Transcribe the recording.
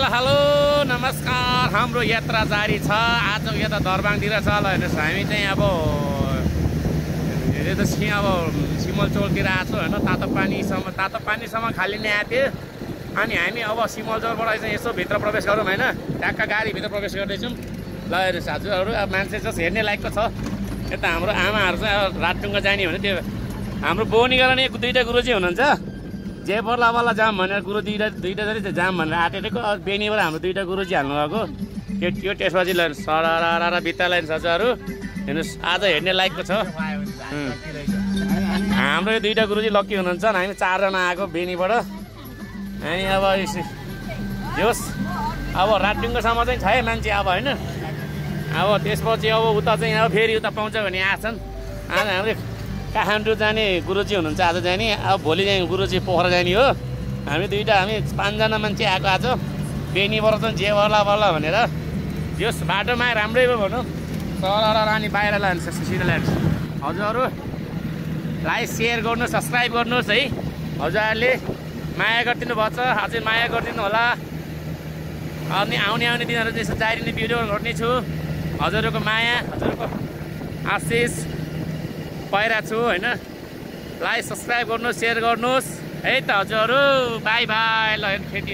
Hello नमस्कार। हाम्रो यात्रा जारी छ। आज यता दरबाङतिर छ ल। हेर्नुहोस् हामी चाहिँ अब सिमलचौरतिर आएको छु होइन। तातो पानीसम्म खाली नै आएको थियो। अनि हामी अब सिमलचौरबाट चाहिँ यसो भित्र प्रवेश गरौँ होइन। ट्याक्क गाडीभित्र प्रवेश गर्दैछौँ ल। हेर्नुहोस् हजुरहरू अब मान्छे चाहिँ हेर्ने लायकको छ। यता हाम्रो आमाहरू चाहिँ अब रातटुङ्गा जाने भने त्यो हाम्रो बोनी गरेर दुईवटा गुरुजी हुनुहुन्छ। जे पर्ला वाला जाम भनेर गुरु दुईवटा जति जाम भनेर आँटेको बेनीबाट हाम्रो दुईवटा गुरुजी हाल्नु भएको त्यो त्यसपछि सरारा बित्ता लाइन सजाहरू हेर्नुहोस् आज हेर्ने लायकको छ। हाम्रो यो दुईवटा गुरुजी लक्की हुनुहुन्छ। हामी चारजना आएको बेनीबाट। अनि अब होस् अब रातटुङ्गासम्म चाहिँ छ है मान्छे अब होइन। अब त्यसपछि अब उता चाहिँ अब फेरि उता पाउँछ भने आछन्। आज हाम्रो काठमाडौँ जाने गुरुजी हुनुहुन्छ आज जाने। अब भोलि चाहिँ गुरुजी पोखरा जाने हो। हामी पाँचजना मान्छे आएको आज बेनीबाट चाहिँ जे वर्ला भनेर। यस बाटोमा राम्रै भयो भनौँ। सर रानी बाहिर लान्छ सिधा लान्छ। हजुरहरूलाई सेयर गर्नुहोस् सब्सक्राइब गर्नुहोस् है। हजुरहरूले माया गरिदिनु भएको छ अझै माया गरिदिनु होला। अनि आउने दिनहरू त्यसो जारी नै भिडियो गर्नेछु। हजुरहरूको माया हजुरहरूको आशिष पाइरहेको छु होइन। लाइक सब्सक्राइब गर्नुहोस् सेयर गर्नुहोस् है त हजुरहरू। By by. ल खेती